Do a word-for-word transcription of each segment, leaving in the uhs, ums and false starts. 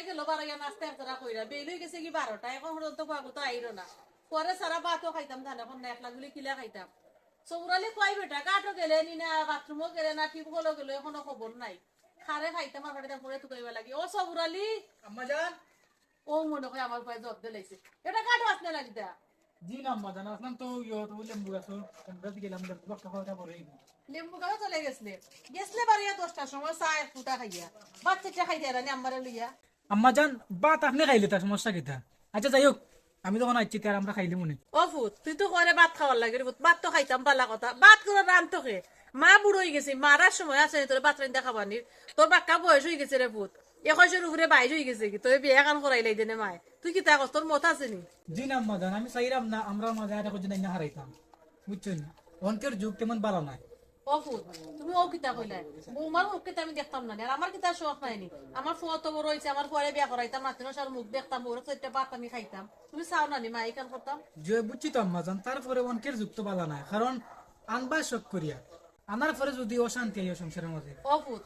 গেল বারো ইয়া নাস্তা একজরা কইরা, বেইল অই গেছে কি বারোটা, এখন পর্যন্ত খোয়া তো আইরো না। পরে সারা ভাতও খাইতাম, ধানে এখন না একলা গুলি কিলা খাইতাম। সবুর আলী কই বেটা, ঘাটও গেলে নি না, বাথরুমও গেলে না, টিউবওয়েলও গেল, এখনো খবর নাই। খারে খাইতাম আর খাইতাম পরে তুকাইবা লাগি। ও সবুর আলী, আম্মা জান। ও মনে হয় আমার পায়ে জব দিলাইছে। এটা ঘাটও আসলে লাগি দা। জি না আম্মা জান, আসলাম তো ইয়ো তো লেম্বু গাছো, লেম্বু গাছ গেলাম, লেম্বু গাছ খাওয়া পরে। লেম্বু গাছও চলে গেছলে। গেছলে বারো ইয়া দশটার সময় চা এক ফুটা খাইয়া। বাচ্চা চা খাইতে এরানি আম্মারে লইয়া। আম্মা জান, ভাত আপনে খাইলে তার সমস্যা কিতা? আচ্ছা, যাই হোক, আমি যখন আইছি, তার আমরা খাইলে মনে। ও ফুত, তুই তো করে ভাত খাওয়ার লাগে রে ফুত, ভাত তো খাইতাম বালা কথা, ভাত করে রান তো খে। মা বুড়ো অই গেছে, মারার সময় আছে নি তোর ভাত রান্দা খাবানির? তোর বাক্কা বয়স অই গেছে রে ফুত, একুশের উপরে বাইশ অই গেছে কি, তোর বিয়া কান করাইলাই দেনে মায়, তুই কিতা কস, তোর মত আছে নি? জি না আম্মা জান, আমি চাইরাম না, আমরা মাঝে আর একজন না হারাইতাম, বুঝছো নি? অনকের যুগ তেমন বালা নাই। ও ফুত, তুমি ও কিতা কইলায়? বৌমার মুখ কিতা আমি দেখতাম না নি? আর আমার কিতা শখ নাই নি? আমার ফুয়া তো বড় অইছে, আমার ফুয়ারে বিয়া করাইতাম, নাতিন অসার মুখ দেখতাম, বউরে চাইরটা ভাত আমি খাইতাম। তুমি চাও না নি মা, ইখান করতাম? জি, বুঝছি তো আম্মা জান, তারপরে অনকের যুগ তো বালা নাই, কারণ আনবা শখ করিয়া। আনার পরে যদি অশান্তি আইয় সংসারের মাঝে। ও ফুত,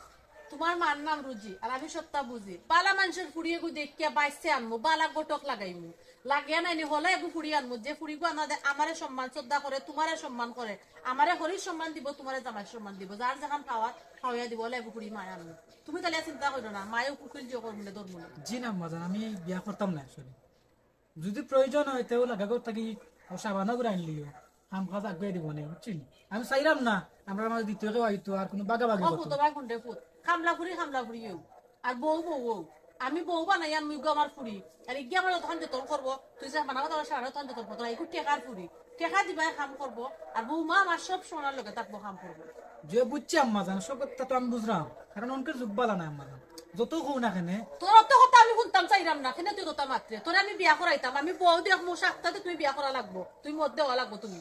তুমার মার নাম রুজি, আর আমি সবতা বুঝি। বালা মানষর ফুড়ি এগু দেখিয়া বাইছে আনমু, বালা ঘটক লাগাইমু। লাগিয়া নাইলে হলা এগু ফুড়ি আনমু, যে ফুড়িগু আমারে সম্মান শ্রদ্ধা করে, তুমারে সম্মান করে। আমারে হরির সম্মান দিবো, তুমারে জামাইর সম্মান দিবো। যার যেখান পাওয়ার, পাওয়াইয়া দিবো, হলা এগু ফুড়ি মায় আনমু। তুমি তাইলে চিন্তা করিও না, মায়ও কুকিল জিও করমু নে, ধরমু নে। জি না আম্মা জান, আমি বিয়া করতাম না আসলে। যদি প্রয়োজন অয়, তেউ লাগা ঘর থাকি সাবানও করে আনলিও, কাম কাজ আগুয়াই দিবো নে, বুঝছো নি? আমি চাইরাম না, আমরার মাঝে দ্বিতীয় কেউ আইতো, আর কুনু বাগাবাগি ও করতো। পুত, ভাই কোনটা পুত? কামলা ফুড়ি, কামলা ফুড়ি অউ। আর বউ, বউ অউ। আমি বউ বানাই আনমু ইগু আমার ফুড়ি। আর ইগিয়ে আমার যতখান যতন করবো, তুই যে বানাবো তার সারা তখন যতন করতো না, ইগু টেকার ফুড়ি। টেকা দিবায় কাম করবো, আর বউ মা আমার সব সময় লগে থাকবো, কাম করবো। যে বুঝছি আম্মা জান, সব কথা তো আমি বুঝরাম, কারণ অনকের যুগ বালা নাই আম্মা জান। যত কও না কেনে। তোর অত কথা আমি হুনতাম চাইরাম না, কেনে তুই কথা মাতরে? তোরে আমি বিয়া করাইতাম, আমি বউ দেখমু, সাতটাতে তুমি বিয়া করা লাগবো, তুমি মত দেওয়া লাগবো তুমি।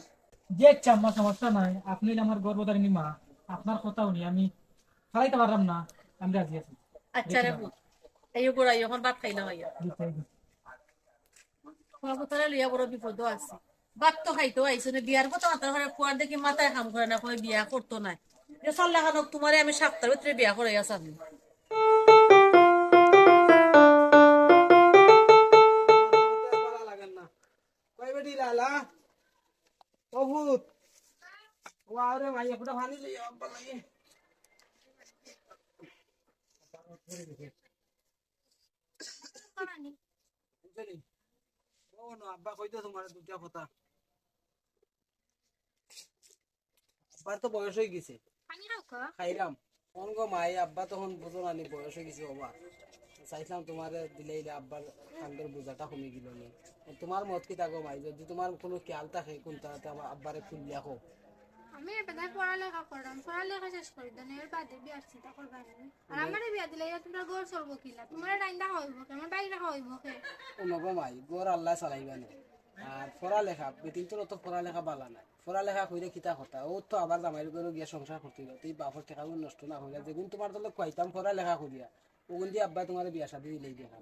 জি আচ্ছা আম্মা, সমস্যা নাই, আপনে অইলা আমার গর্ভধারিণী মা, আপনার কথা হুনি আমি ফালাইতাম পাররাম না, আমি রাজি আছি। আচ্ছা রে পুত, এই উপর আইও, এখন ভাত খাইলাম আইয়া। জি, thank you। বাবু, তারা লইয়া বড় বিপদও আছি। ভাত তো খাইতেও আইছো না, বিয়ার কথা মাতার পরে পুয়ার দেখি মাথায় কাম করে না, কয় বিয়া করতো নায়। যে চল লাখান অউক, তুমারে আমি সাতটার ভিতরে বিয়া করাইয়া ছাড়মু। কই বেটি লালা? ও পুত। ওয়া রে ভাই, একটা পানি লই আব্বা লাগি। বুঝলি? ও না, আব্বা কইতো তুমারে দুইটা কথা। আব্বার তো বয়স অই গেছে। পানি খাও কা? খাইরাম। কোন গো মাই, আব্বা তখন বুঝো না নি, বয়স অই গেছে বাবা। চাইছিলাম তুমারে দিলাইলে আব্বার কান্দর বোঝাটা কমি গেল নি। তুমার মত কিতা গো মাই, যদি তুমার কুনু খেয়াল থাকে কুনটা, তে আমার আব্বারে খুলিয়া কও। আমি এবারে পড়ালেখা করলাম, পড়ালেখা শেষ করি দেন, এর বাদে বিয়ার চিন্তা করবা নি। আর আমারে বিয়া দিলে ইয়া তুমরার ঘর চলবো কিলা? তুমারে রাইন্দা খাওয়াইবো কে? আমার বাইরে খাওয়াইবো কে? ও নগো মাই, ঘর আল্লায় চালাইবা নে। আর পড়ালেখা, বেটিন্তর তো পড়ালেখা বালা নায়। পড়ালেখা কইরা কিতা কথা? অউ তো আবার জামাইর ঘরো গিয়া সংসার করতে অইবো। তে বাপর টেকাগুন নষ্ট না করিয়া, যেগুন তুমার তলে খুয়াইতাম পড়ালেখা করিয়া, অগুন দি আব্বায় তুমারে বিয়া শাদি দিলাইবা।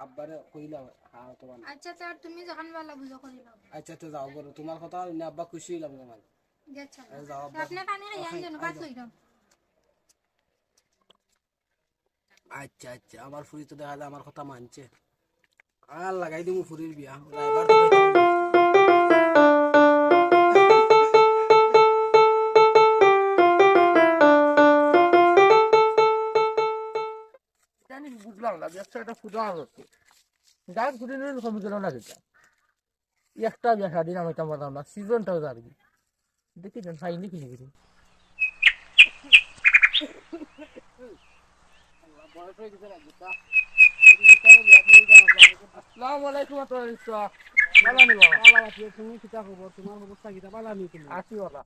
আব্বারে কইলাও, হ্যাঁ, তোমার। আচ্ছা, তে তুমি যখন বালা বুঝো করিলাও। আচ্ছা, তে যাও ঘরো, তুমার কথা হুনি আব্বা খুশি অইলাম জামাই। জি, আচ্ছা। এ, যাও আব্বা। আপনে পানি খাইয়া আইন যেন, ভাত লইলাম। আচ্ছা, আচ্ছা, আমার ফুরি তো দেখা যায় আমার কথা মানছে। আর লাগাই দিমু ফুরির বিয়া। ড্রাইভার তো পাইতাম না। জানি বুঝলাম না, ব্যবসাটা ফুটা হচ্ছে। গান ফুটে নিলে কমে গেল না যেটা। একটা বিয়া শাদি নামাইতাম পারলাম না, সিজনটাও যাবে। দেখি দেন, ফাইন দেখি নিবি। আসসালামু আলাইকুম, আতর ইসা। ভালা নি বাবা? ভালা আছি, তুমি কিতা খবর? তুমার খবরটা কিতা? ভালা নি তুমি? আছি বাবা।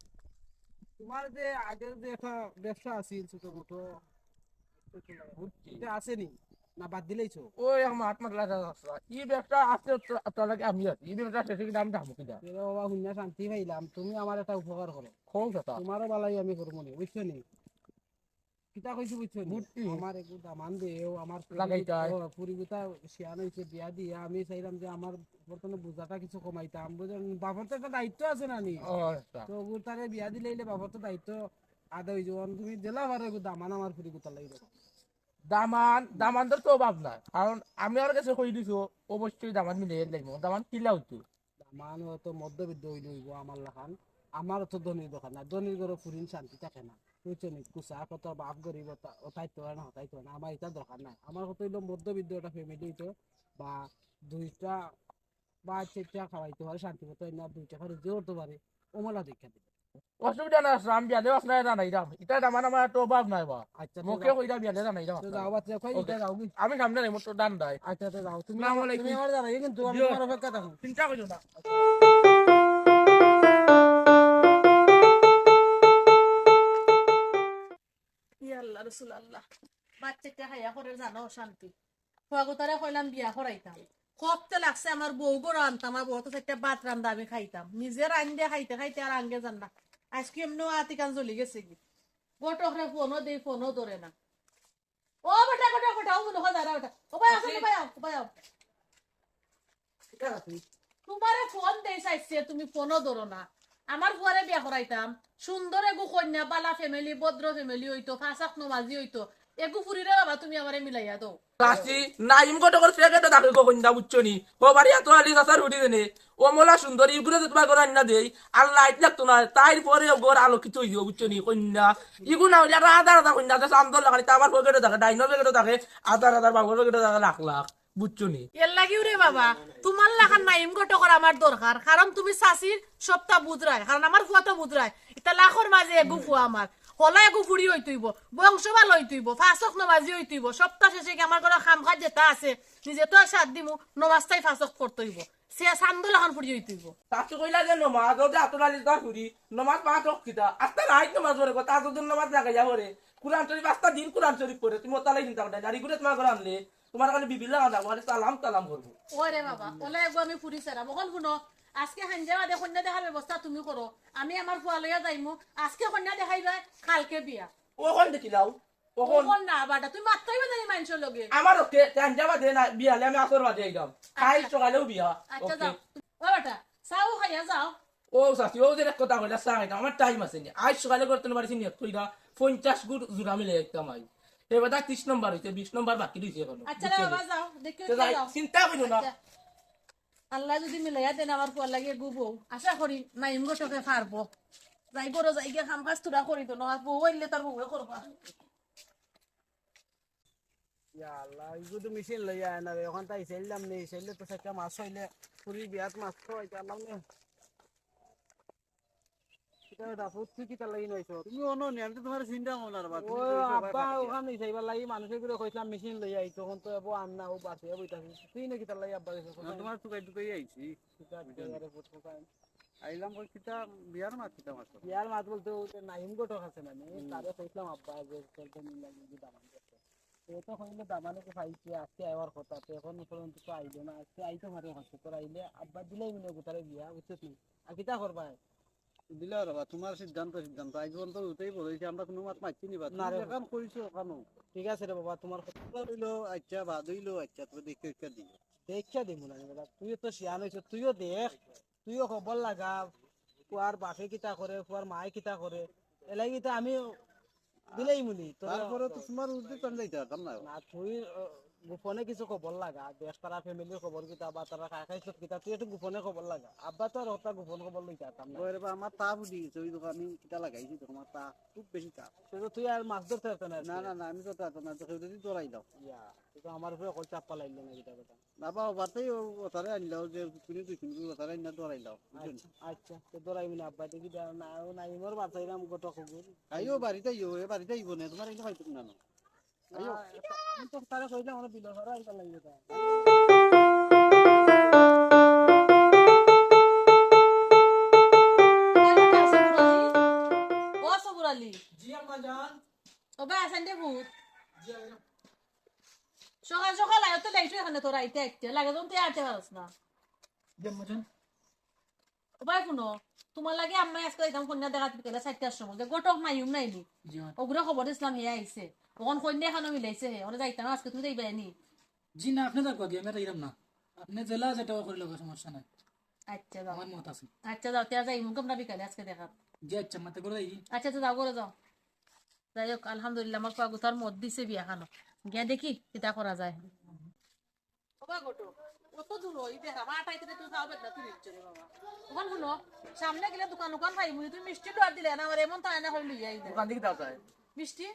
তুমার যে আগের যে একটা ব্যবসা আছিল ছোটখাটো, ইটা আছে নি? না বাদ দিলাইছো? ওই আমার আত্মা লাগা আছে। ই ব্যবসা আছে তো, তো লাগে আমি আছি। ই ব্যবসা শেষে গেলে আমি যাবো কিনা? এরে বাবা, হুনিয়া শান্তি পাইলাম। তুমি আমার একটা উপকার করো। কোন কথা? তুমারও ভালাই আমি করবো নি, বুঝছো নি? কিতা কইছি বুঝছো নি? বুঝছি। আমার একটু দামান দেও, আমার লাগাইতাই। ও, ফুরিগুতা শিয়ান অইছে, বিয়া দিয়া আমি চাইলাম যে আমার বর্তমানে বোঝাটা কিছু কমাইতাম। বুঝলেন? বাপর তো একটা দায়িত্ব আছে না নি? ও, আচ্ছা। তো অগুর তারে বিয়া দিলাইলে বাপর তো দায়িত্ব আদায় অই যাইবো। তুমি দিলা পারো একটু দামান আমার ফুরিগুতার লাগি। দামান, দামানর তো অভাব নাই, কারণ আমি আর গেছে কই দিছো, অবশ্যই দামান মিলে লাগবো। দামান কিলা অইতো? দামান অতো মধ্যবিত্ত অইলে অইবো আমার লাখান। আমার অতো ধনীর দরকার না, ধনীর ঘরো ফুরিন শান্তি থাকে না, বুঝছো নি? কুসা কত বাপ গরিব অতা, অতাই তো না, অতাই তো না, আমার ইতা দরকার নাই। আমার কথা অইলো মধ্যবিত্ত একটা ফ্যামিলি অইতো, বা দুইটা বা চাইরটা খাওয়াইতে পারে শান্তি মতো, না দুইটা করে জোর তো পারে, অমলা দেখা দিবে। অসুবিধা না, আমি বিয়ালে বাসনা জানাইরাম। ইতা দামান আমার তো অভাব নাই বা। আচ্ছা, তো মুখে যাও। কইরা বিয়ালে জানাইরাম। তো যাও, বাচ্চা, কই OK। ইতা যাও কি? আমি সামনে নাই, মোর তো ডান দায়। আচ্ছা, তো যাও। তুমি আসসালামু আলাইকুম। তুমি আমার জানাই, কিন্তু আমি দিও। তোমার অপেক্ষা থাকো। চিন্তা করিও না। ইয়া আল্লাহ, রসুল আল্লাহ। বাচ্চাটা হায়া করে জানো অশান্তি। ফুয়াগুতারে কইলাম বিয়া করাইতাম। খপ্তে লাগছে আমার বউ ঘরো আনতাম, আর বউত চাইরটা ভাত রান্দা আমি খাইতাম। নিজে রান্দে খাইতে খাইতে আর আঙ্গে যার না। আইজকে এমনেউ আতিকান জ্বলি গেছে গি। ঘটকরে ফোনও দেই, ফোনও ধরে না। ও বেটা, বেটা, বেটা, ও মনে হয় দাঁড়া বেটা। ও ভাই, আসো, ভাই, আও, ভাই, আও। তোমারে ফোন দেই চাইছে, তুমি ফোনও ধরো না। আমার ফুয়ারে বিয়া করাইতাম, সুন্দর এগু কইন্যা, বালা ফ্যামিলি, ভদ্র ফ্যামিলি অইতো, পাঁচ ওয়াক্ত নমাজি অইতো। এগু ফুরিরে বাবা, তুমি আমারে মিলাইয়া দেও। চাচি, নাইম ঘটকর ফেকেটে থাকে গো কইন্যা, বুঝছো নি? ও বাড়ি এত আলি চাচার হুডি দেনে, অমলা সুন্দরী, ইগুরে তো তোমার ঘরো আনিয়া দেই, আর লাইট লাগতো না, তাইর পরে ঘর আলোকিত অইবো, বুঝছো নি? কইন্যা, ইগু না অইলে আর আধা আধা কইন্যা, যে চান্দর লাগানি, তা আমার ফেকেটে থাকে, ডাইনো ফেকেটে থাকে, আধার আধার বাবুর ফেকেটে থাকে লাখ লাখ। বুঝছো নি? এর লাগিউ রে বাবা, তোমার লাখান নাইম ঘটকর আমার দরকার, কারণ তুমি চাচির সবটা বুঝরায়, কারণ আমার ফুয়া তো বুঝরায়, ইতা লাখর মাঝে এগু ফুয়া আমার, হলা এগু ফুরি অইতইবো, বংশ ভালা অইতইবো, পাঁচ ওয়াক্ত নমাজি অইতইবো, সপ্তাহ শেষে কি আমার ঘরো কাম কাজ যেতা আছে, নিজে তো আর সাথ দিমু, নমাজটাই পাঁচ ওয়াক্ত পড়তইবো, সে চান্দর লাখান ফুরি অইতইবো। চাচি কইলা যে নমাজ, ও যে আতর আলী তার ফুরি, নমাজ পাঁচ ওয়াক্ত কিতা, আস্তা রাইত নমাজ পড়ে গো, তাহাজ্জুদ নমাজ লাগাইয়া পড়ে, কুরআন শরীফ আস্তা দিন কুরআন শরীফ পড়ে, তুমি অতালাই চিন্তা করো না, আর ইগুরে তোমার ঘরো আনলে, তোমার খালি বিবির লাগা যাবো, খালি সালাম সালাম করবো। ওরে বাবা, অলা এগু আমি ফুরি সারাম। অখন হুনো, আইজকে হাইঞ্জা বাদে কইন্যা দেখার ব্যবস্থা তুমি করো। আমি আমার ফুয়া লইয়া যাইমু। আইজকে কইন্যা দেখাইবা, কালকে বিয়া। অখন দেখিলাও, অখন। অখন না, বাটা, তুমি মাততায় পারো না নি মানষর লগে। আমার OK, তে হাইঞ্জা বাদে না, বিয়ালে আমি আছর বাদে আইরাম। আইজ আচ্ছা। সকালেউ বিয়া। আচ্ছা, OK। যাও। ও বাটা, চাও খাইয়া যাও। ও চাচি, ও যে এক কথা কইলা, চা খাইতাম, আমার টাইম আছে নি। আইজ সকালে করতে না পারিছি নিয়ত কইরা, পঞ্চাশ গুড় জুড়া মিলে একদম আই। এবার ত্রিশ নম্বর অইছে, বিশ নম্বর বাকি রইছে অখনো। আচ্ছা রে বুঝছো নি? বাবা, যাও, দেখি তে যাই, যাও। চিন্তা করিও না। আচ্ছা। আল্লায় যুদি মিলাইয়া দেইন আমার ফুয়ার লাগি এগু বউ, আশা করি নাইম ঘটকে পারবো। যাই ঘরো যাই গিয়া কাম কাজ থুড়া করি তো, না বউ আইলে তার বউয়ে করবা। ইয়া আল্লাহ, ইগু তো মেশিন লইয়া আয় না রে, অখন তাই চাইলাম নি, চাইলে তো চাইরটা মাছ অইলে, পুরি বিয়াত মাছ তো অইতে আল্লাহ নে। কিতা বেটা, ফুত তুই কিতা লাগি নইছ? তুমি অনো নি, আমি তো তোমার চিন্তা করলাম না রে বা, তুমি ও তো এই সব আব্বা, পাঠাইয়া। অখান নি চাইবার লাগি মানুষর ঘরো কইছিলাম মেশিন লইয়া আই, তখন তো এবো আন না, ও বাসে, এবো ইতা। তুই না কিতা লাগি আব্বা গেছে? না, তোমার টুকাই টুকাই আইছি। ঠিক আছে, বুঝলি? আরে ফুত কোথায়? আইলাম কই কিতা, বিয়ার মাত কিতা মাত? বিয়ার মাত বলতে ওই যে নাইম ঘটক আছে না নি? হুম। তারে কইছিলাম আব্বা যে চলতে নিন লাগি যে দামান করতে। তো তো কইলে দামানে তো পাইছে, আজকে আইবার কথা, তো এখন পর্যন্ত তো আইলো না। আজকে আইতে পারে হয়তো, তোর আইলে আব্বা দিলাই মনে গোটারে বিয়া, বুঝছিস নি? আর কিতা করবা? দিলে আর বাবা, তোমার সিদ্ধান্ত, সিদ্ধান্ত। আইজ পর্যন্ত উঠেই বলেছি, আমরা কোনো মাত মারছি নি বা। না তুমি রে যেখান বাবা। কইছো ওখানো। ঠিক আছে রে বাবা, তোমার কথা। হইলো, আচ্ছা, বাদ হইলো, আচ্ছা, তবে দেখে দেখে দিও। দেখে দিমু না রে বাবা, তুইও তো শিয়ান হইছ, তুইও দেখ। তুইও খবর লাগা, ফুয়ার বাপে কিতা করে, ফুয়ার মায়ে কিতা করে, এলাগি তো আমি দিলেই মুনি, তোরা তারপরে তো তোমার উদ্যোগ আমি যাইতে পারতাম না। না, তুই, আহ, গোপনে কিছু খবর লাগা, দেশ তারা ফ্যামিলির খবর কিতা বা তারা কাকা সব কিতা, তুই একটু গোপনে খবর লাগা। আব্বা তো আর ওটা গোপন খবর লইতে পারতাম না। ওরে বা, আমার তাপ উঠি গেছে, ওই দোকানে কিতা লাগাইছি তো, আমার তাপ, খুব বেশি তাপ। সে তো তুই আর মাছ ধরতে পারতে না না, আজকে। না, না, আমি তো পারতাম না, তো কেউ যদি ধরাই দাও। ইয়া, তুই তো আমার উপরে কল চাপ্পা লাইলে না, কিতা কথা। না বা, বাতেই ও ওতারে আনলাও যে তুমি দুই তিন দিন ওতারে আনলা ধরাইলাও, বুঝছো নি? আচ্ছা, আচ্ছা, তো ধরাই মানে আব্বা দেখি দেও না, ও নাই, মোর বাচ্চা এরম গোটা খবর। আইও, বাড়িত আইও, এ বাড়িত আইবো না, তোমার এখানে পাইতো না, না। আইও। না, আমি তো তারে কইলাম, আমরা বিলো ধরা আইবার লাগি এটা। ও সবুর আলী। জি আম্মা জান। ও ভাই, আছেন রে ভূত। জি আম্মা। সকাল সকাল আয়, তো লেট হয় এখানে তোর আইতে আইতে। লাগে যখন তুই আইতে পারস না। জি আম্মা জান। ও ভাই, হুনো, তোমার লাগি আম্মা আজকে যাইতাম কইন্যা দেখাত বিকেলে চাইরটার সময়। যে ঘটক নাইম নাই নি? জি, ম্যাডাম। ওগুরে খবর দিছিলাম, হে আইছে। অখন কইন্যা এখানো মিলাইছে হে। ওরে যাইতাম আজকে, তুমি যাইবায় নি? জি না, আপনে যাউক্কা গিয়া, আমি আর যাইরাম না। আপনে যেলা যেটা করি লউক্কা, সমস্যা নাই। আচ্ছা, যাও। আমার মত আছে। আচ্ছা, যাও, তে যাইমু আমরা বিকালে আজকে দেখাত। জি, আচ্ছা, মাতে করে যাই। আচ্ছা, আচ্ছা, যাও, করে যাও। যাই হোক, আলহামদুলিল্লাহ, আমার ফুয়াগুতার মত দিছে বিয়া খানো। গিয়া দেখি কিতা করা যায়। বাবা গোটো, কত দূর ওই দেখ, আমার আটাইতে তুমি খাওয়া বেদনা তুই নিচ্ছ রে বাবা। ওখান হুনো, সামনে গেলে দোকান ওখান পাইমু, তুমি মিষ্টি লওয়ার দিলে না, আমার এমন তাই না হইল লইয়া আইলে। দোকান দিকে দাও তাই। মিষ্টি?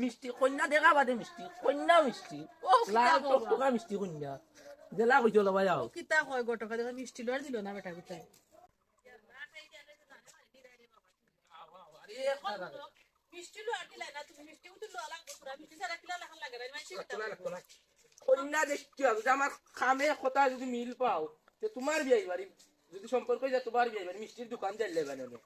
মিষ্টি, কইন্যা দেখা বাদে মিষ্টি, কইন্যা মিষ্টি। ও, কিতা লাল বাবা। টকটকা মিষ্টি কইন্যা। জেলা কইছো লো ভাই আও। কিতা কয় গোটো, দেখো মিষ্টি লওয়ার দিল না বেটা কোথায়। মিষ্টি লওয়ার দিলে না, তুমি মিষ্টি উঠে লওয়া লাগবে, পুরা মিষ্টি ছাড়া কিলা লাখান লাগে না, মাইসে কিতা লাগতো না, লাগতো না। কইন্যা দেখতে হবে যে আমার কামে কথা যদি মিল পাও, তে তোমার বিয়াই বাড়ি, যদি সম্পর্ক যায় তোমার বিয়াই বাড়ি, মিষ্টির দোকান যাইলে বানানো।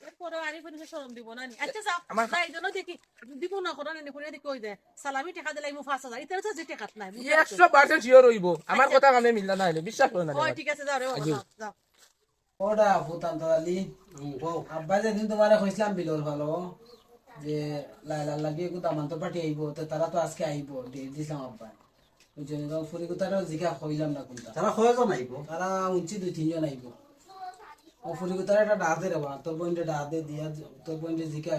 এরপরে আরিফ নিজে শরম দিব না নি? আচ্ছা, যাও, আমার যাই জন্য দেখি, দিব না করো না, করে দেখি ওই দে, সালামি টাকা দিলে আমি পাঁচ হাজার, ইতারে তো যে টাকা নাই, বুঝছো? একশো percent sure হইব, আমার আচ্ছা। কথা কামে মিললা না হইলে, বিশ্বাস করো না রে ওই, ভাই। ঠিক আছে, যাও রে বাবা, আইজু। যাও, যাও। ওটা ফুতান্ত আলী, হুম। ও, আব্বা যেদিন তোমারে কইছিলাম বিলর ভালো, যে লাইলার লাগি একটু দামান্ত পার্টি আইব, তো তারা তো আজকে আইব, ডেট দিছিলাম আব্বা। ওই জন্য তো ফুরি কোথাও জিকা কইলাম না কোনটা। তারা কয়জন আইব? তারা উনছি দুই তিনজন আইব। ও ফুরি কোথাও একটা ডাক দে রে বা, তোর বোনটা ডাক দে দিয়া, তোর বোনটা জিকা।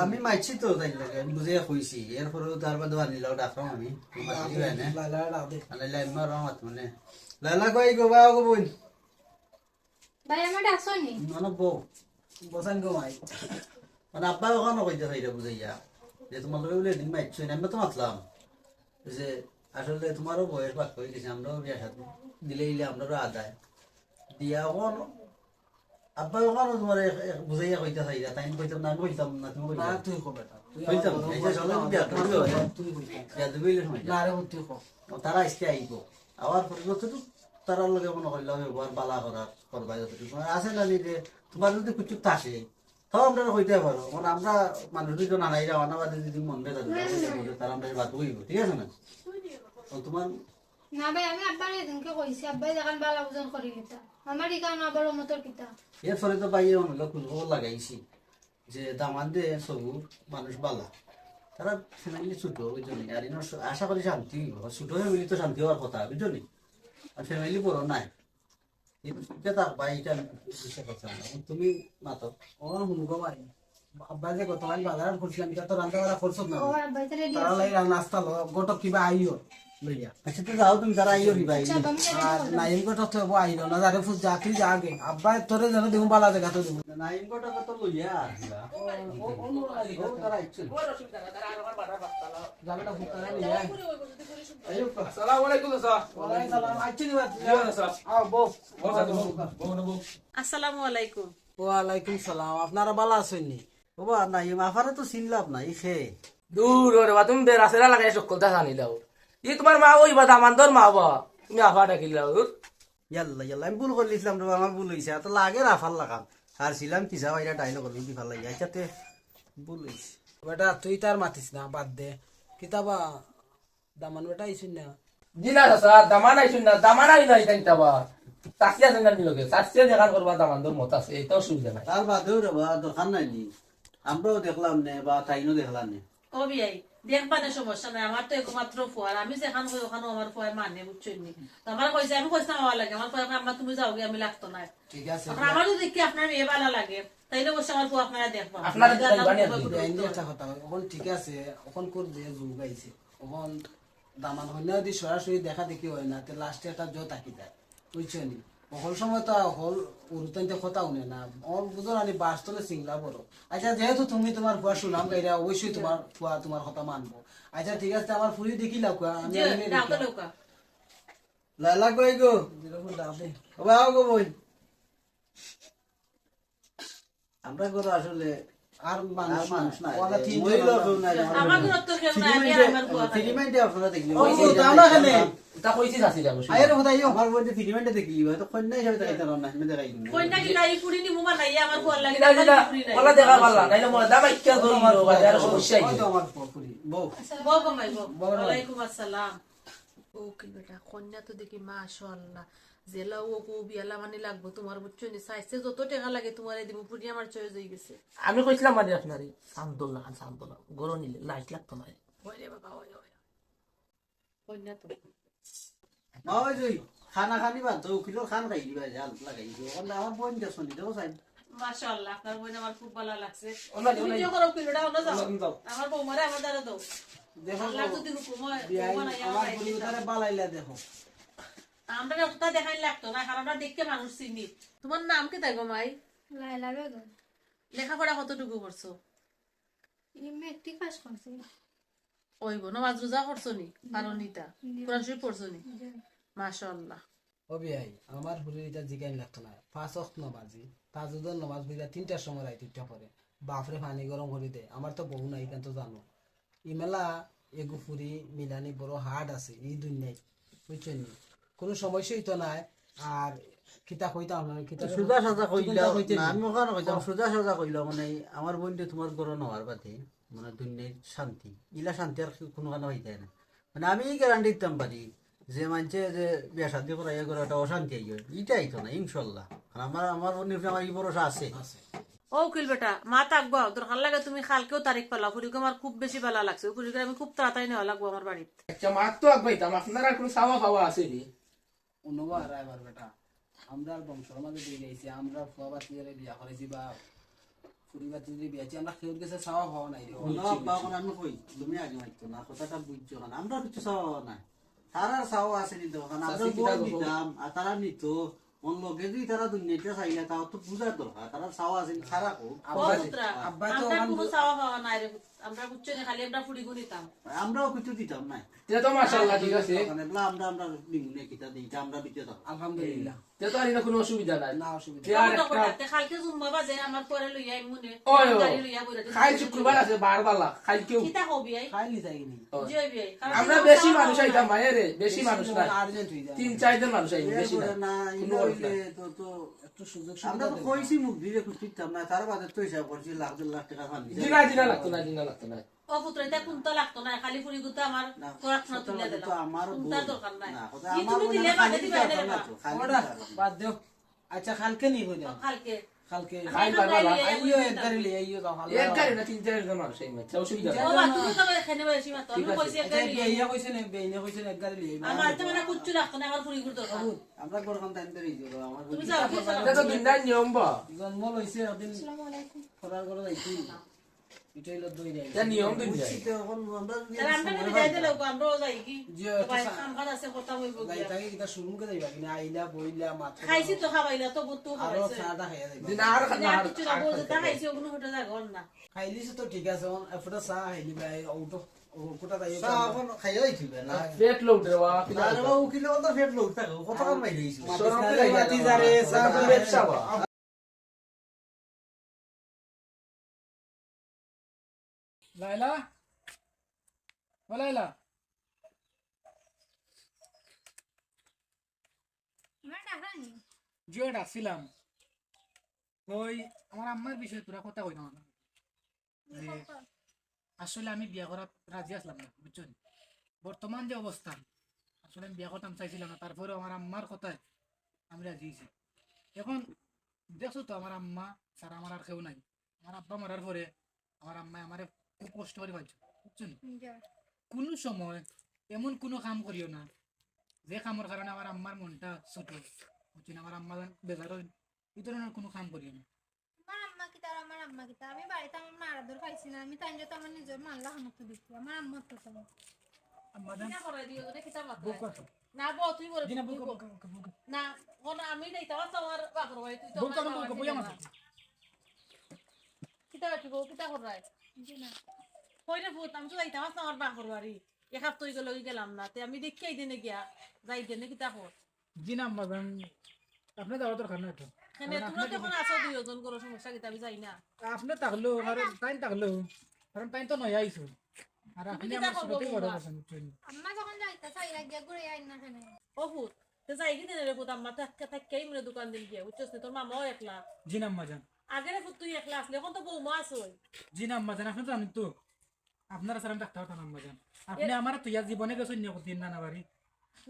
আমি মাইছি তো তাই লাগে, আমি বুঝে কইছি, এরপরেও তার বাদে আনিলাও ডাকলাম আমি। তোমার কি হয় না? লাইলা ডাক দে। আনাইলে আমি আর আমার মানে, লাইলা কই গো বা গো বোন? ভাই, আমার ডাকছনি? মানে বউ। বসান গো মাই। মানে আব্বা ওখানে কইতে চাইরা বুঝাইয়া। যে তোমার লগে বলে এদিন মাইছো না, আমরা তো মাতলাম। যে আসলে তোমারও বয়স বাদ হয়ে গেছে, আমরাও বিয়া শাদী দিলে ইলে আমরারও আদায়। দিয়া ওখানে আব্বা ওখানে তোমার এক, এক বুঝাইয়া কইতে চাইরা, তাই আমি কইতাম না, আমি কইতাম না, তুমি কইতাম। না, তুই কবে না? তুই কইতাম, আমার এই যে বড় আসলে বড় বিয়া বড় করবে। বড় তুই কইতাম। বিয়া দিবি ইলে সময়। না রে, তুই কো। ও, তারা আজকে আইব। আবার পরিবর্তে তো তারার লগে কোনো করলে ব্যবহার বালা করার, করবাই যতটুকু। মানে আছে না যে তোমার যদি কিছু থাকে, তাও আমরা কইতে পারো। মানে আমরা মানুষ দুজন আনাই যাওয়া না বাদে যদি মন বেজার হয়, তারা আমরা বাদ হইব, ঠিক আছে না? ও তোমার না ভাই, আমি আব্বারে এদিনকে কইছি, আব্বাই যেখান বালা ওজন করি নিতা। আমার ইখান আবার অমতর কিতা? এরপরে তো ভাই অনেক খোঁজ খবর লাগাইছি যে দামান্দে সবুর মানুষ বালা। তারা ফ্যামিলি ছোট, বুঝছো নি? আর ইনো আশা করি শান্তি হইব। ছোট ফ্যামিলি তো শান্তি হওয়ার কথা, বুঝছো নি? আর ফ্যামিলি বড় নাই। এটা থাক ভাই, এটা আমি বিশ্বাস করছি না। এখন তুমি মাতো। ও হুনো গো ভাই, আব্বা যে গতকাল বাজার করছিলাম, এটা তো রান্না বাড়া করছো না? ও, আব্বা, এটা রেডি তারা আছে। লাই রান্না নাস্তা লো, গোটো কিবা আইও লইয়া। আচ্ছা, তো যাও তুমি, তারা আইও নি ভাই। আচ্ছা, আব্বা, আমি রেডি আর করলাম। নাইম গোটো তো হবো আইলো না, যারে ফুজ যা তুই যা আগে। আব্বা তোরে যেন দেবো বালা জায়গা তো দেবো। নাইম গোটো কত লইয়া আসলা? ও, ও, ও, ও, তারা আইছে। যাবে না, ফুজ তারা লইয়া। আসসালামু আলাইকুম, চাচা। ওয়ালাইকুম সালাম। আচ্ছা, কি বাত? জি, চাচা। আও, বউ। বউ, চাচা, বউ, বউ, বউ। আসসালামু আলাইকুম। ওয়ালাইকুম সালাম। আপনারা ভালা আছইন নি? বাবা, নাইম আফারে তো চিনলাম না, ই খে? দূর ওরে বা, তুমি বেড়া সেরা লাগাই সকলতা জানিলাও। ই তোমার মা ওই বা দামান্দর মা বা, তুমি আফা ডাকিলাও, দূর। ইয়াল্লা, ইয়াল্লা, আমি ভুল করিলিছিলাম রে বা, আমার ভুল হইছে। এত লাগে আফার লাগাম। আর ছিলাম কিসা বাইরা ডাইল করবি কি ফালাই। আচ্ছা, তে ভুল হইছে। বেটা, তুই তার মাতিস না, বাদ দে। কিতাবা দামান বেটা আইছইন না? জি না, চাচা, দামান আইছইন না, দামান আই নাই তাইন তাবা। চাচিয়া আছইন না নি লগে? চাচিয়া যেখান করবা দামান্দর মত আছে, এইটা অসুবিধা নাই। তার বাদেও রে বা, দরকার নাই নি। আমরাও দেখলাম নে, বা তাইনও দেখলাম নে। ও বিয়াই, দেখবা না, সমস্যা নাই, আমার তো একমাত্র ফুয়া, আর আমি যেখান কই ওখানও আমার ফুয়ায় মানে, বুঝছইন নি? তো আমার কইছে, আমি কইছিলাম আমার লাগে, আমার ফুয়া কয়, "আম্মা, তুমি যাওগি, আমি লাগতো না।" ঠিক আছে, এখন আমার যদি দেখি আপনার মেয়ে বালা লাগে, তাইলে অবশ্য আমার ফুয়া আপনারা দেখবা। আপনারা যদি আল্লাহ দেখবা, কবুল করতো। একটা কথা, এখন ঠিক আছে, এখন কোন যে যুগ আইছে, এখন দামান হইলে যদি সরাসরি দেখা দেখি হয় না, তে লাস্টে একটা জো থাকি যায়, বুঝছো নি? হকল সময় তো হকল উরুতাইতে কথা হুনে না, ওর বুঝো না নি, বাস তলে সিংলা বড়। আচ্ছা, যেহেতু তুমি তোমার ফুয়া সুনাম গাইরা, অবশ্যই তোমার ফুয়া তোমার কথা মানবো। আচ্ছা, ঠিক আছে, আমার ফুরি দেখি লাউকা, আমি জি, আইলে ডাকো দেখি। লাউকা। লালা কই গো? যেরকম ডাকে। ও বাবা গো বই। আমরা ঘরে আসলে আর মানুষ আর মানুষ নাই। নাই। ওরা তিনজন মহিলা আমরা। কেউ নাই, আমার আমার ঘরে তো কেউ নাই, আমি আর আমার বউ। ফিলিমাইন্ডে আপনারা দেখলে। ও, ও, তো আমরা এখানে। তা কইছি চাচি যাবো, শুনো। আরে, কোথায় ইয়ো? আমার বইতে ফিলিমাইন্ডে দেখলি, হয়তো কন্যা হিসাবে দেখাইতে পারো না, আমি দেখাই দিই। কন্যা কি নাই, পুরি নি মুমা নাই, আমার বউ লাগে, দিদা, দিদা, ফুরি নাই। ওলা দেখা পারলা, নাইলে মনে দাবা ইচ্ছা তো আমার হইলো, বউ, বাজারে আমার সমস্যা বউ, হইলো। আমার বউ, ফুরি, বউ। বউ কমাই, বউ। বউ কমাই। ওয়ালাইকুম আসসালাম। ও কি বেটা, কন্যা তো দেখি মাশাআল্লাহ। জেলা ও কো বিয়ালা মানি লাগবো তোমার, বুঝছো নি? চাইছে যত টাকা লাগে তোমারে দিমু, পুরি আমার চয়েস হয়ে গেছে। আমি কইছিলাম মানে আপনারে, চান্দল লাখান চান্দল, গরম নিলে লাইট লাগতো না। ওরে বাবা, ওরে, ওরে। কন্যা তো। মা ওই যে খানা খানি বাদ দাও, উকিলর খান খাই দিবা, জাল লাগাই দিও। ওখানে আমার বোন দেখছো নি, দেখো সাইন। মাশাআল্লাহ, আপনার বোন আমার খুব ভালো লাগছে। ওলা, তুমি ওলা। কি করো, উকিলটা ওলা যাও। ওলা, যাও। আমার বৌমারে আমার দ্বারা দাও। দেখো আল্লাহ যদি হুকুম হয়, বিয়াই, বউ বানাইয়া আমার বানাই ফুরি দিতাম। তারে বালাইলা দেখো। আমরা অতটা দেখাই লাগতো না, কারণ আমরা দেখে মানুষ চিনি। তোমার নাম কিতা গো মাই? লায়লা বেগম। লেখাপড়া কতটুকু করছো? এই মেট্রিক পাস করছি। ওই গো, নামাজ রোজা করছো নি? জি। পারো নিতা? জি। কোরআন শরীফ পড়ছো নি? জি। মাশাআল্লাহ। ও বিয়াই, আমার ফুরির ইতা জিগাইন লাগতো না। পাঁচ ওয়াক্ত নামাজি, তাহাজ্জুদর নামাজ পড়িয়া তিনটার সময় রাইত উঠিয়া পড়ে। বাপরে পানি গরম করি দে। আমার তো বউ নাই, ইখান তো জানো। ইমেলা এগু ফুরি মিলানি বড় hard আছে ই দুনিয়াত, বুঝছইন নি? কুনু সমস্যা অইতো নায়। আর কিতা কইতাম না, কিতা সুজা সাজা কইলা, কইতে না, নি? আমি ওখানে কইতাম, ও। সুজা সাজা কইলা, মানে, আমার বইনরে তোমার ঘরো নেওয়ার বাদে, মানে, দুনিয়ার শান্তি, ইলা শান্তি আর কুনু কানো পাইতায় না। মানে, আমি গ্যারান্টি দিতাম পারি যে মানষে যে বিয়া শাদি করাইয়া ঘরো একটা অশান্তি আইয়, ইটা আইতো না, ইনশাআল্লাহ। কারণ আমার, আমার বইনর উপরে আমার ই ভরসা আছে। ও উকিল বেটা, মা থাকবো, দরকার লাগে তুমি কালকেও তারিখ পালাও, ফুরিগু আমার খুব বেশি ভালা লাগছে, ফুরিগু আমি খুব তাড়াতাড়ি নেওয়া লাগবো আমার বাড়িত। আচ্ছা, মা তো আগ পাইতাম, আপনারা কুনু চাওয়া পাওয়া আছে নি? অনো বা রায়বার বেটা, আমরার বংশর মাঝে দিয়া আইছে, আমরার ফুয়া ভাতিজারে বিয়া করাইছি বা ফুরি ভাতিজারে বিয়া করছি, আমরা কেউর গেছে চাওয়া পাওয়া নাই রে। অনো আব্বা, অখন আমি কই, তুমি আগে মাতছো না, কথাটা বুঝছো না, আমরা কিচ্ছু চাওয়া পাওয়া নাই। তারার চাওয়া আছে নি তো, অখন আমরা চাচি কিতা বউ কইবো? নিতাম, আর তারা নিতো, অন লগে যদি তারা দুনিয়াটা চাইলা, তাও তো বুঝার দরকার, তারার চাওয়া আছে নি, তারা কও। ও আব্বা, পুত্রা, আব্বা তো আমরা অখন কুনু চাওয়া পাওয়া নাই রে, আমরা বুঝছো না, খালি আমরা ফুরিগু নিতাম। আমরাও কিছু দিতাম না। তে তো মাশাআল্লাহ, ঠিক আছে। মানে, বলা আমরা, আমরা নিমু নে, কিতা দিই, ইটা আমরা দিতে থাকো। আলহামদুলিল্লাহ। তে তো আর ইটা কুনু অসুবিধা নাই। না, অসুবিধা তে আর নাই। একটা তে কালকে জুম্মা বাদে আমার পরে লইয়া আইমু নে, ওই, ওই। গাড়ি লইয়া বইরা দিমু। কাইল শুক্রবার আছে, বার বালা, কাইলকেও। কিতা কবি আই? কাইলই যাইনি। ওই। জি, ওই বিয়াই। কারণ আমরা তো বেশি চাওয়া মানুষ পাওয়া আইতাম, নাই। ভাই রে, বেশি বেশি মানুষ না। Urgent হয়ে যায়। তিন চারজন মানুষ আইবো, বেশি না। না, কুনু ইটা অসুবিধা হইলে নাই। তো, তো একটু সুযোগ আমরা সুবিধা তো দেন। কইছি মুখ দিয়ে খুশি দিতাম না, তার বাদে তো হিসাব করছি লাখ দেড় লাখ টাকা ফান্ড দিছি। জি না, জি না, লাগতো না, জি না, লাগতো না। ও পুত্র, ইটা কুনতা লাগতো না, খালি ফুরিগুতা আমার না, পড়াশোনা কথা তুলিয়া বলতে দিলাম। তো আমার কুনতা বউ। দরকার নাই। না, কথা ই আমার তুমি বউ দিলে না, বাদে খালি দিবা দিতে না পারতাম রে না। তো, খালি ওটা দিতে পারতাম। বাদ দেও। আচ্ছা, কালকে নি কইলাম? ও, কালকে। কালকে। খাইল বাবা, আইও, এক গাড়ি লই আইও, যাও, ভালা। এক গাড়ি না, তিন চাইরজন মানুষ আইমু, আচ্ছা, অসুবিধা নাই। ও বা, তুমি তো এখানে বেশি মাতো, আমি ঠিক আছে। কইছি এক আচ্ছা, গাড়ি লই আইও। বেইনে কইছে না, বেইনে কইছে না, এক গাড়ি লই আইও। আমার তো মানে কুচ্ছু লাগতো না, আমার ফুরিগুর দরকার। বাবু, আমরা গরখান টাইম ধরে এই যাবো, আমার তুমি যাও, তুমি যাও। এটা তো দিনদার নিয়ম বা। জন্ম লইছে একদিন। আসসালামু আলাইকুম। করার করে যাইছি। এটা হইলো দই রে। এটা নিয়ম দিন যায়। বুঝছি তো, এখন আমরা যদি তাহলে আমরা সময় যদি হয় যাইতে না। লাগবো, আমরাও যাই কি? জি, তো ভাই, আচ্ছা। কাম কাজ আছে, কথা বলবো যাই, গিয়া। তাকে কিতা শুরু করে যাইবা কিনা? আইলা, বইলা, মাত্র খাইছি তো, খাবাইলা তো, বুত তো আরো খাবাইছি। চা টা খাইয়া যাইবা। দিন আর দিন খানা আর আর কিছু না, আর বলতে খাইছি, ওগুলো হোটেল যাগো না। খাইলিস তো ঠিক আছে, এখন একটা চা খাইলি ভাই, ওটা, ও, কোটা যাই, চা ওটা এখন খাইয়া যাইছি ভাই, না। পেট লোক রে বাবা, কি আরে লাগে? বাবা, উকিলে বলতো পেট লোক থাকে, কত কাম বাইরে হইছে। শরম আরে লাগে বাতি না। যারে, চা আরে করে। পেট চাবা। লাইলা? ও লাইলা? আমার ডাকরানি? জিও, ডাকছিলাম। ওই, আমার আম্মার বিষয়ে তোরা কথা কইতাম না। যে, আসলে আমি বিয়া করাত রাজি আসলাম না, বুঝছো নি? বর্তমান যে অবস্থা, আসলে আমি বিয়া করতাম চাইছিলাম না, তারপরেও আমার আম্মার কথায় আমি রাজি হইছি। এখন দেখছো তো, আমার আম্মা ছাড়া আমার আর কেউ নাই। আমার আব্বা মরার পরে আমার আম্মায় আমারে খুব কষ্ট করি পালছে, বুঝছো নি? জি। কুনু সময় এমন কুনু কাম করিও না, যে কামর কারণে আমার আম্মার মনটা ছোট, বুঝছো নি? আমার আম্মা যেন বেজার অইন, ই ধরনের কুনু কাম করিও না। আমার আম্মা কিতা আর আমার আম্মা কিতা? আমি বাড়িত আমার মার আদর পাইছি না, আমি তাইনরে তো আমার নিজর মার লাখান মতো দেখি, আমার আম্মা তো তেমন। আম্মা জান, কিতা করাই দিও, ওটা কিতা মাত্র? বুক করো। না, বউ, তুই বলো, জি না, তুই বুক, বল। বুক, বুক, বুক। না, কোন আমি নেই, তাও তো আমার বাপর বাড়ি, তুই তো বুক আমার করো, বাবার বুক করো, থেকে বুঝলাম না। না। কিতা বাকি বউ, কিতা কররায়? জি না। কই রে পুত, আমি তো যাইতাম আছলাম আমার বাপর বাড়ি। এক হাপ্তা অই গেল, অই গেলাম না। তে আমি দেখি এই দিনে গিয়া, যাই দিনে কিতা কর। জি না, আম্মা জান, আপনি যাওয়া দরকার নাই তো। কেনে, কারণ তোমরা আপনি তো এখন আছো দুইজন, কোনো সমস্যা কিতা, আমি যাই না। আপনি থাকলেও, কারণ তাইন থাকলেও, কারণ তাইন তো নয়া আইছো। আর তুমি আপনি কিতা আমার করবো ছোট থেকে বড় বৌমা? করছেন, বুঝছেন? আম্মা যখন যাইতা চাই, আগে ঘুরে আইন না কেনে? ও পুত, তে যাই কি দিনে রে পুত, আম্মা থাক-, থাক-, থাককেই মনে দোকান দিন গিয়া, বুঝছস নি? তোর মামাও একলা। জি না, আম্মা জান। আগে রে পুত তুই একলা আসলে, এখন তো বৌমা আছে। জি না, আম্মা জান, আপনি জানেন তো, আপনারা ছাড়া আমি থাকতে পারতাম না, আম্মা জান। আপনি এ- আমার তো ইয়া জীবনে গেছেন নিয়ে দিন না, না বাড়ি।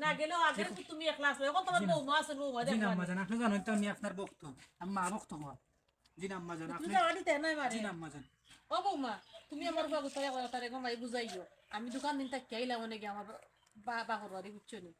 না গেলেও আগে দেখো। তো তুমি একলা আসলে, এখন তোমার জি না। বৌমা আছে, বৌমা জি না, দেখবা। আম্মা জান, আপনি জানেন তো আমি আপনার ভক্ত, আমি মা ভক্ত হওয়া। জি না, আম্মা জান, তুমি আপনি যাওয়া দিতে নাই মারে। জি না, আম্মা জান। ও বৌমা, তুমি আমার বাবু তারে কথা তারে গমাই বুঝাইও। আমি দোকান দিন থাকি আইলাম অনেকে আমার বা-, বাপর বাড়ি, বুঝছো নি?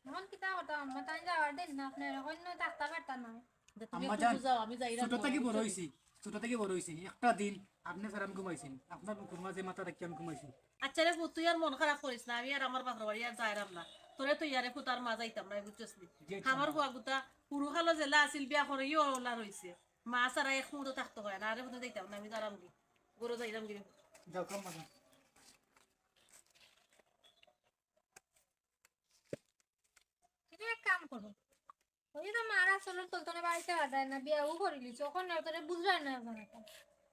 এখন কিতা কথা আম্মা, তাই যাওয়ার দিন না, আপনি অন্য থাকতে পারতা না। তুমি আম্মা একটু জান, বুঝাও, আমি যাই না ছোট থাকি বড় হইছি। ছোট থাকি বড় অইছি, একটা দিন আপনে ছাড়া আমি ঘুমাইছি নি, আপনার বুকুর মাঝে মাথা রাখি আমি ঘুমাইছি। আচ্ছা রে পুত, তুই আর মন খারাপ করিস না, আমি আর আমার বাপর বাড়ি আর যাইরাম না। তোরে তুই আরে পুত আর মা যাইতাম না, বুঝছস নি? জি, আচ্ছা। আমার ফুয়া গুতা পুরুখালো জেলা আছিল, বিয়া করিও ওলা রইছে। মা ছাড়া এক মুহূর্ত থাকতো পারে না। আরে পুত যাইতাম না, আমি যাইরাম গি, ঘরো যাইরাম গি রে। যাও, কাম মাঝে। তুমি এক কাম করো, ওই তো মার আসলে তোর তোরে বাড়িতে বাজায় না, বিয়াও করিলিছ, অখন আর তোরে বুঝায় না এখন।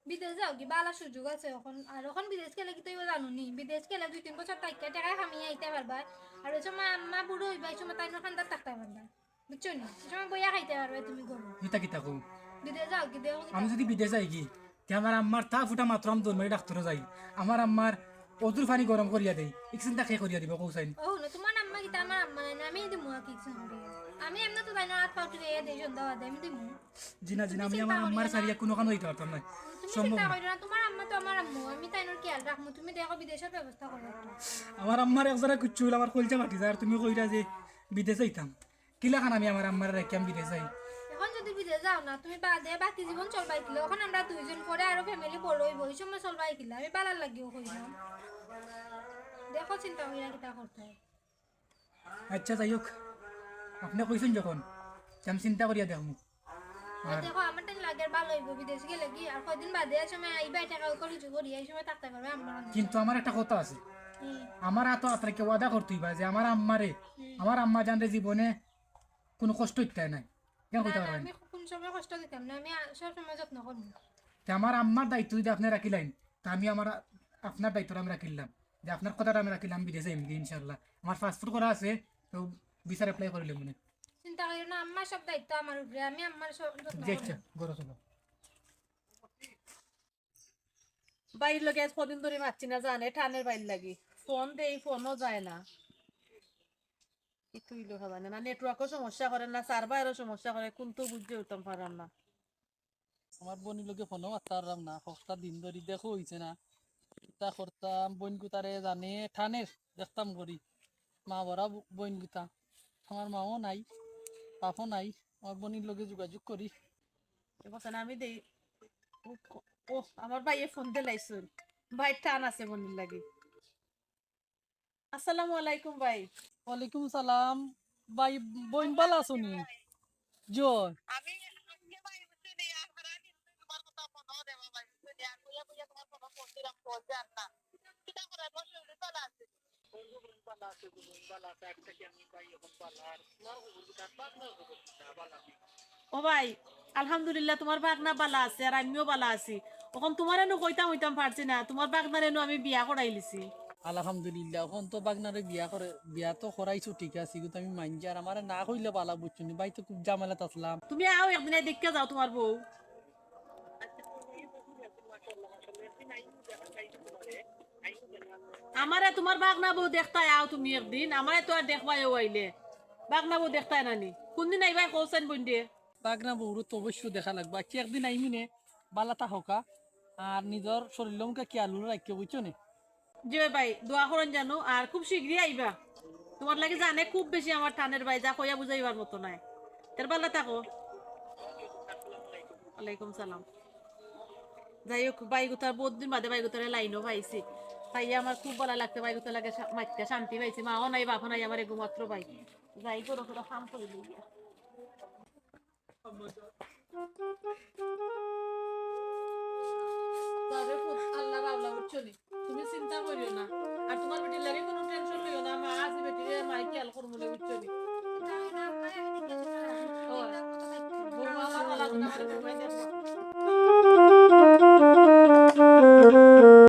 বিদেশ যাও কি বালা সুযোগ আছে অখন, আর অখন বিদেশ গেলে কি তুই জানো নি, বিদেশ গেলে দুই তিন বছর থাকিয়া টেকা কামিয়া আইতা পারবা, আর ওই সময় আম্মা বুড়ো অইবা, এই সময় তাইনর কান্দাত থাকতা পারবা, বুঝছো নি? এই সময় বইয়া খাইতা পারবা তুমি ঘরো। ইতা কিতা কও? বিদেশ যাও কি দেখো কিতা আমি যদি বিদেশ যাই কি, তে আমার আম্মার তা ফুটা মাত্র আমি দৌড় মারি ডাক্তারো যাই, আমার আম্মার অজুর পানি গরম করিয়া দেই, ইকসিন তা কে করিয়া দিব কও চাইন। ও না, তোমার আম্মা কিতা আমার আম্মা নায় না, আমি দিমু আর কি ইকসিন করিয়া। আমি এমনে তো তাইনর আত পাও টিপিয়া দেই সন্ধ্যা বাদে, আমি দিমু। জি না, জি না, তুমি আমি চিন্তা আমার করিও আম্মার না। সারিয়া কোনো কানো যাইতে পারতাম না। তুমি সম্ভব চিন্তা না। করিও না, তোমার আম্মা তো আমার আম্মা, আমি তাইনর খেয়াল রাখমু, তুমি দেখো বিদেশর ব্যবস্থা করো একটা। আমার আম্মার এক জারা কিচ্ছু অইলে আমার কলজা ফাটি যায়, আর তুমি কইরা যে বিদেশ যাইতাম। কিলাখান আমি আমার আম্মারে রাখি আমি বিদেশ যাই? অখন যদি বিদেশ যাও না, তুমি বাদে বাকি জীবন চলবায় কিলা? অখন আমরা দুইজন, পরে আরো family বড় অইবো, ওই সময় চলবায় কিলা? আমি বালার লাগিও কইলাম, দেখো চিন্তা করিয়া কিতা করতে হয়। আচ্ছা, যাই হোক, আপনে কইছইন যখন, তে আমি চিন্তা করিয়া দেখমু। আর দেখো, আমার তাইন লাগের বালা অইবো, বিদেশ গেলে কি আর কয়দিন বাদে এক সময় আইবা, টেকা করি জুগো দিয়া, এই সময় থাকতে পারবে আমার। কিন্তু আমার একটা কথা আছে, হুম। আমার আতো আত রাখিয়া ওয়াদা করতে অইবা যে আমার আম্মারে, হুম। আমার আম্মা জানরে জীবনে কোনো কষ্ট দিতায় নায়। কেন কইতা না, না, পারবেন? আমি কোন সময় কষ্ট দিতাম না, আমি আ-, সব সময় যত্ন করমু। তে আমার আম্মার দায়িত্ব যদি আপনে রাখিলাইন, তে আমি আমার, আপনার দায়িত্বটা আমি রাখিলাম, যে আপনার কথাটা আমি রাখিলাম, বিদেশ যাইমু গি ইনশাআল্লাহ। আমার passport করা আছে, তো visa apply করিলে মনে। চিন্তা করিও না, আম্মার সব দায়িত্ব আমার উপরে, আমি আম্মার সব যত্ন জি, করমু। আচ্ছা, ঘরো চলো। ভাইর লগে আজ কদিন ধরি মাতছি না জানে, টানের ভাইর লাগি। ফোন দেই, ফোনও যায় না। কিতা অইলো খবর না, না networkও সমস্যা করে, না serverও সমস্যা করে, কুনতো বুঝিয়া উঠতাম পারলাম না। আমার বইনর লগে ফোনও মাততাম পারলাম না, হপ্তা দিন ধরি দেখা অইছে না। কিতা করতাম, বইন গুতারে জানে টানের, দেখতাম করি। মা বড়া ব-, বইন গুতা। আমার মাও নাই, বাপও নাই, আমার বইনর লগে যোগাযোগ করি। এ বসে না, আমি দেই। ও, ও, আমার ভাইয়ে ফোন দিলাইছইন। ভাইর টান আছে বইনর লাগি। আসসালামু আলাইকুম ভাই। ওয়ালাইকুম সালাম। ভাই, বইন বালা আছো নি? জি অয়। আমি আজকে ভাই বুঝছো নি, আর হারা দিন তোমার কথা মনে দেবা ভাই বুঝছো নি, আর কইয়া কইয়া তোমার কথা ফোন দিলাম, ফোন দেন না। কিতা করে বললে উনি বালা আছে? ও ভাই, আলহামদুলিল্লাহ, তোমার ভাগনা বালা আছে, আর আমিও বালা আছি। অখন তোমারে নু কইতাম কইতাম পারছি না, তোমার ভাগনারে নু আমি বিয়া করাইলিছি। আলহামদুলিল্লাহ, অখন তো ভাগনারে বিয়া করে, বিয়া তো করাইছো ঠিক আছে, কিন্তু আমি মানছি আর আমারে না কইলে বালা বুঝছো নি, ভাই তো খুব ঝামেলাত আছলাম। তুমি আও একদিন আই দেখিয়া যাও তোমার বউ। আমারে তোমার ভাগনা বউ দেখতায় আও তুমি একদিন, আমারে তো আর দেখবায় অউ আইলে। ভাগনা বউ দেখতায় না নি? কুনদিন আইবায় কও চাইন বইন রে? ভাগনা বউরে তো অবশ্য দেখা লাগবো। আচ্ছা, একদিন আইমু নে, বালা থাকউক্কা। আর নিজর শরীলর মুখে খেয়াল রাখিও, বুঝছো নি? জি ভাই, দোয়া করইন জানো, আর খুব শীঘ্রই আইবা। তোমার লাগি জানে খুব বেশি আমার টানের ভাই, যা কইয়া বুঝাইবার মতো নায়। তে বালা থাকো। ওয়ালাইকুম সালাম। যাই হোক, ভাই গুতার বহুত দিন বাদে ভাই গুতারে লাইনও পাইছি। পাইয়া আমার খুব বালা লাগছে, ভাই গুতার লগে শা-, মাতিয়া শান্তি পাইছি। মাও নাই, বাপও নাই, আমার এগু মাত্র ভাই। যাই করো, করো, কাম করি লইয়া। তবে খুব আল্লাহ বাবলা বুঝছো নি? তুমি চিন্তা করিও না। আর তোমার বেটির লাগি কোনো tension লইও না। মা আছে বেটিরে, মাই খেয়াল করবো না, বুঝছো নি? ও, বৌমা আমার বালা আছে না, আমার বৌমাই দেখবো।